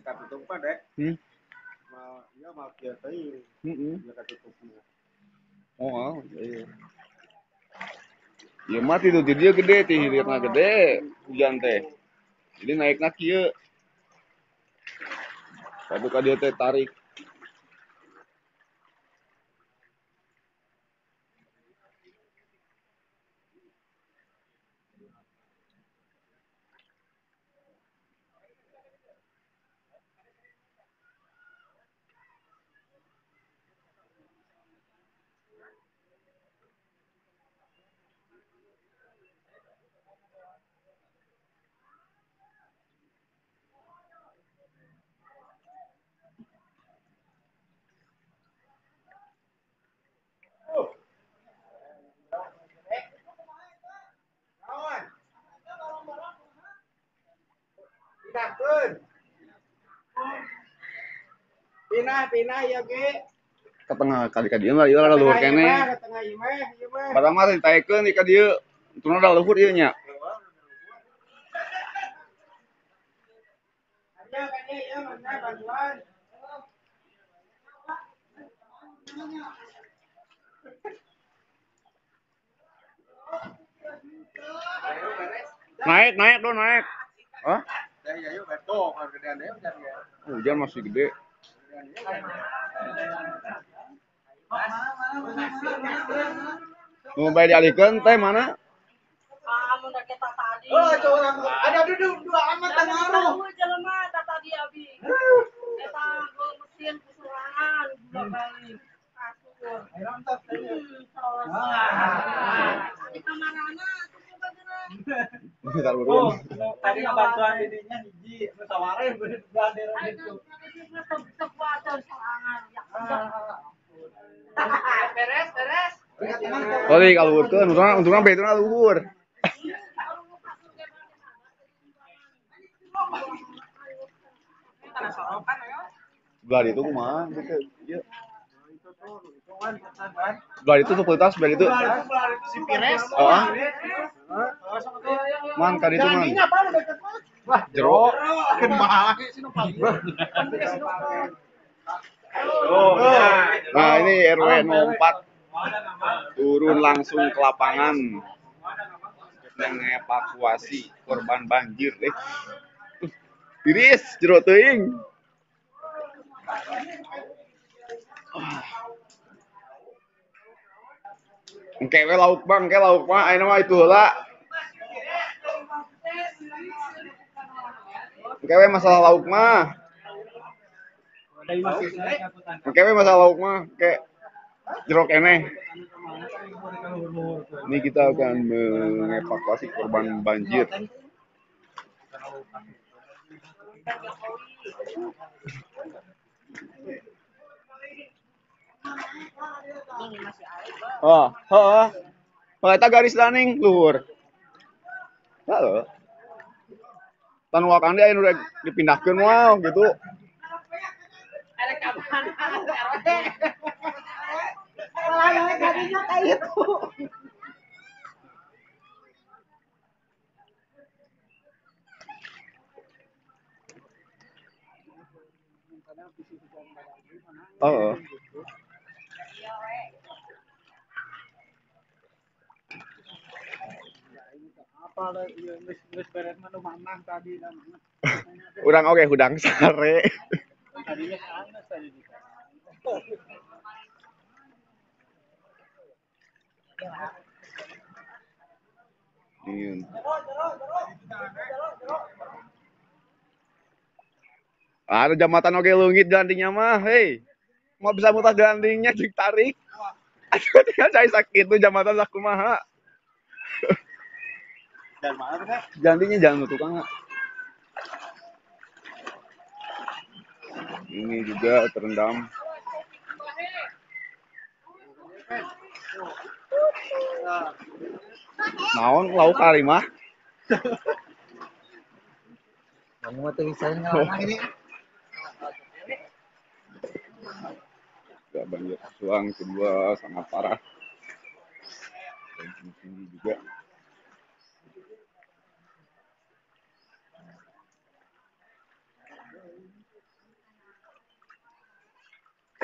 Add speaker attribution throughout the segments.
Speaker 1: Katutup mah dek. Ya maaf ya teh. Heeh. Ya katutup.
Speaker 2: Oh, iya. Ya mah tidur di dia gede, ti hilirna gede, hujan teh. Jadi naikna kieu. Tapi ka dieu teh tarik.
Speaker 1: Pindah ya ge.
Speaker 2: Ke tengah kali ka dieu lah ieu lah luhur keneh.
Speaker 1: Ke tengah imeh ieu mah.
Speaker 2: Barang mah ditaekeun di ka dieu. Untungna da luhur ieu nya.
Speaker 1: Ayo ka dieu ieu mana bantuan.
Speaker 2: Naik, naik dong, naik. Hah? Hujan masih gede. Mau bayar dialihkan teh mana?
Speaker 1: Oh, ada duduk dua amat tengaruh.
Speaker 3: Jelema tadi abi. Eta mesin kusurangan dua kali. Kasur. Di kamarana
Speaker 1: Oh, tadi bantuan didinya hiji, nu saware bener itu.
Speaker 3: Beres, beres.
Speaker 2: Oli kaluhurkeun, untungna betuna luhur. Belah itu kumaha gitu. Ieu. Belah itu tuh kualitas, belah itu.
Speaker 1: Si Pires.
Speaker 2: Heeh. Man ka ditu man.
Speaker 1: Wah,
Speaker 2: jero.
Speaker 1: Keun bae sih nu paling.
Speaker 2: Nah, ini RW 04 turun langsung ke lapangan mengevakuasi korban banjir deh. Tiris jero teuing. Engke we lauk bang, engke lauk mah ayeuna mah itu heula. Engke we masalah lauk mah. Engke we masalah lauk mah, engke jero keneh. Ini kita akan mengevakuasi korban banjir. Oh, heeh. Eta garis laning luhur. Heeh. Tan wakandi aya nu dipindahkeun moal gitu.
Speaker 3: Ada kapan RW.
Speaker 1: Lah kadinya ka itu.
Speaker 2: Heeh. Urang oge hudang sare. Ada jambatan oge leungit gantinya mah, hei. Mau bisa mutas gantinya jeung tarik. Aduh, tinggal saya sakit tuh jambatan sakumaha.
Speaker 1: Dan mana tuh?
Speaker 2: Gantinya jangan tukang. Ini juga terendam. Naon lauk ari mah?
Speaker 4: Kamu mah teu bisa ngalanang ini.
Speaker 2: Ya, banjir susulan kedua sangat parah. Dan tinggi juga.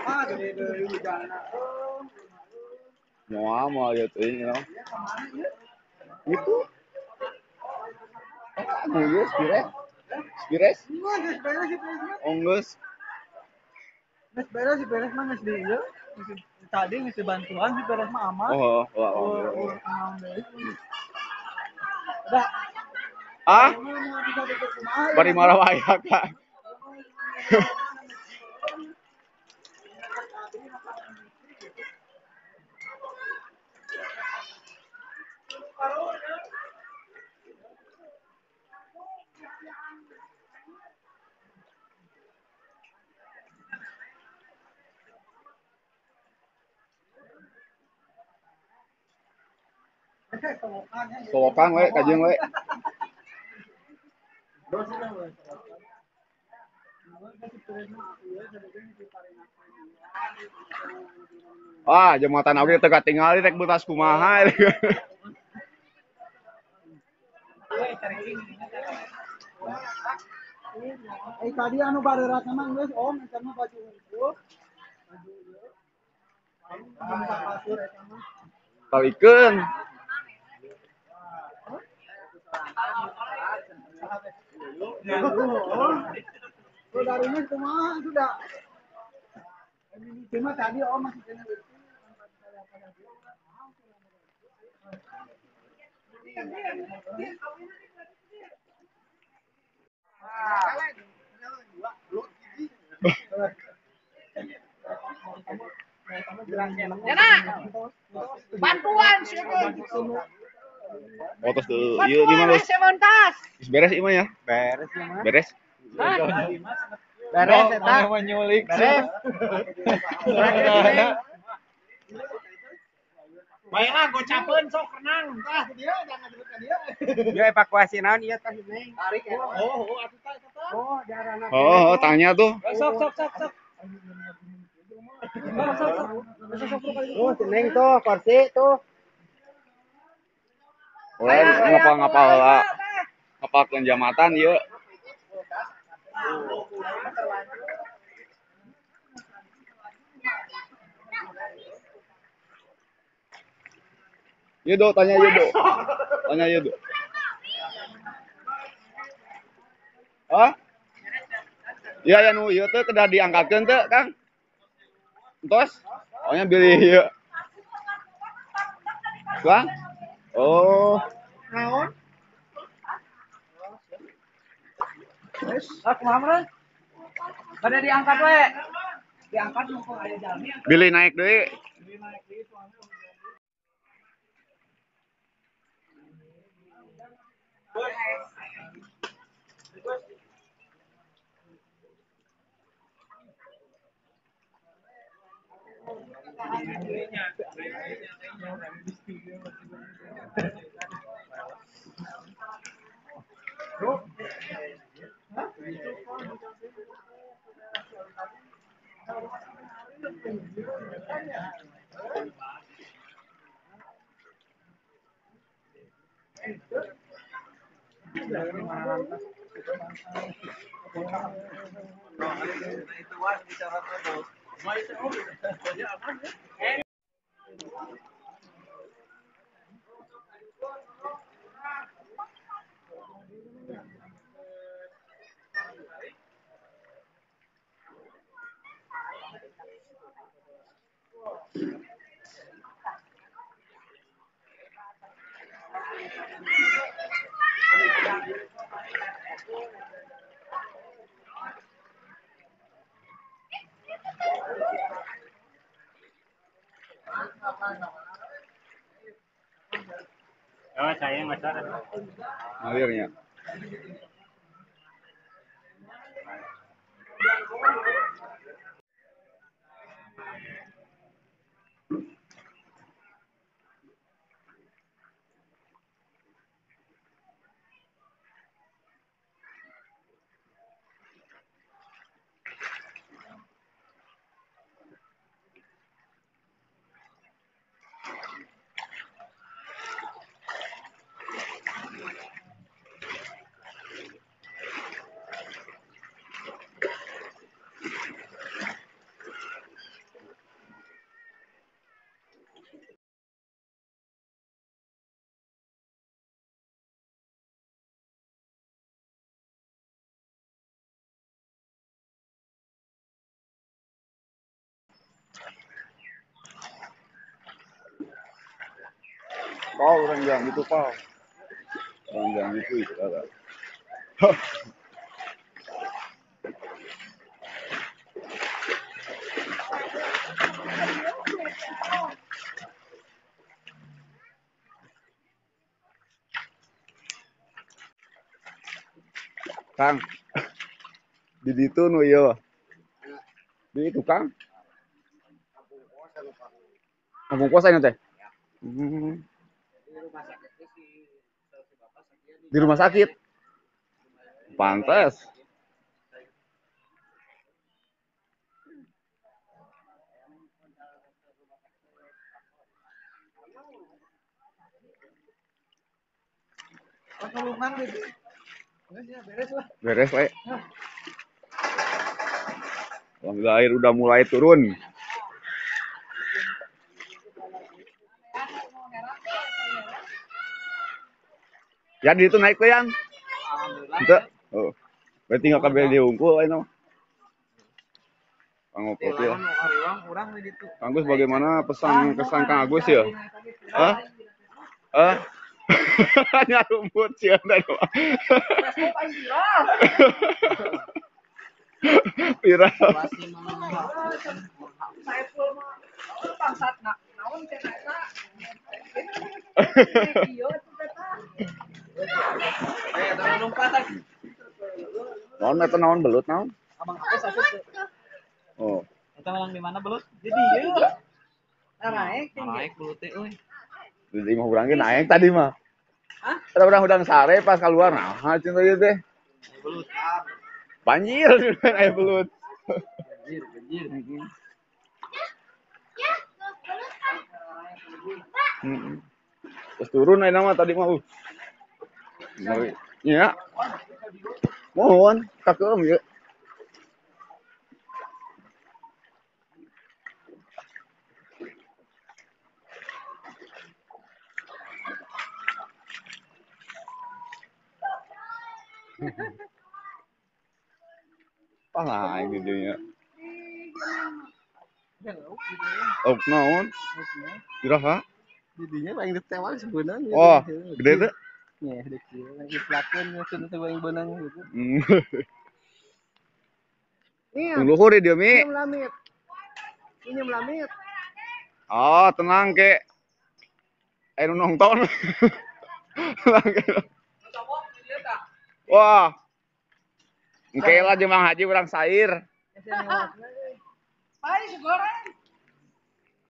Speaker 4: Ah, gede deui hujanna.
Speaker 2: Moal moal ieu teuing ya. Itu. Geus beres. Beres?
Speaker 4: Geus beres sih beres.
Speaker 2: Oh, geus.
Speaker 4: Geus beres sih beres mah geus di ieu. Tadi geus dibantuan si beres mah aman.
Speaker 2: Oh, oh, oh.
Speaker 4: Udah.
Speaker 2: Ah? Bari marah wae Kak. Solokan we kajeun we. Wah, jembatan oge teu katingali rek beutas kumaha.
Speaker 4: Eh tadi anu barerat mah geus om eta mah baju unggul. Baju ieu. Pasur eta mah.
Speaker 2: Talikeun.
Speaker 4: Oh, darinya kumaha sudah. Cuma tadi om masih kena.
Speaker 3: Bantuan sih.
Speaker 2: Oh, terus ieu di mana? Geus beres ieu mah ya?
Speaker 4: Beres ieu mah.
Speaker 2: Beres.
Speaker 4: Beres eta nyulik. Beres.
Speaker 1: Baiklah, gocapeun sok renang.
Speaker 4: Tah dia jangan dulu ka dia.
Speaker 1: Ieu evakuasi naon ieu tah Neng?
Speaker 4: Tarik ya.
Speaker 1: Oh, oh atuh tah eta tah.
Speaker 4: Oh, jarana.
Speaker 2: Oh, oh, tanya tuh.
Speaker 1: Sok sok sok sok.
Speaker 4: Oh, Neng tuh kursi tuh.
Speaker 2: Ulah ngapal-ngapal lah. Ngapalkeun jambatan ieu. Yudo, tanya Yudo. Tanya Yudo. Hah? Iya, ya nu ieu teh kedah diangkatkeun teh, Kang. Entos? Oh nya bilih ieu. Kang? Oh.
Speaker 4: Naon? Ah, kumaha meureun?
Speaker 3: Bade diangkat we. Diangkat mumpung aya jalmi.
Speaker 2: Bilih naik deui.
Speaker 4: Bilih naik deui soalnya.
Speaker 1: Oh, saya masalah.
Speaker 2: Alirnya. Pau orang bilang gitu, Pau. Orang bilang gitu itu ada. Kang, di ditu nu ieu. Di itu Kang. Kampung kos ayeuna teh. Di rumah sakit. Pantes.
Speaker 4: Beres lah.
Speaker 2: Beres lah. Alhamdulillah air udah mulai turun. Ya di itu naik tuh yang. Alhamdulillah. Oh. Berarti nggak kabel diungkul ayeuna mah. Kang Opil. Kang Agus bagaimana pesan kesan Kang Agus ya? Hah? Hah? Nyarumput sih anda doang. Viral. Naon eta naon belut naon?
Speaker 4: Abang aku sakit.
Speaker 2: Oh.
Speaker 4: Eta malang di mana belut? Jadi ieu. Naik tinggi. Naik belut teh euy.
Speaker 2: Jadi mah urang ge naik tadi mah.
Speaker 4: Hah?
Speaker 2: Eta urang hudang sare pas keluar nah cenah ieu teh.
Speaker 4: Belut.
Speaker 2: Banjir aya belut.
Speaker 4: Banjir, banjir.
Speaker 5: Ya, belut kan.
Speaker 2: Terus turun ayeuna mah tadi mah. Ngeri. Ya. Mohon kakeum ieu. Pah ini dia. Oh, naon? Iraha?
Speaker 1: Didinya paling ditewak sebenarnya.
Speaker 2: Oh, gede tuh.
Speaker 1: Ya, gede kieu. Lagi pelakuan cenah teh paling beunang gitu.
Speaker 2: Iya. Luhur dia mi.
Speaker 1: Ini melamit.
Speaker 2: Oh, tenang ke. Ayo nonton. Wah. Engke lah jeung Mang Haji urang sair.
Speaker 3: Pai goreng.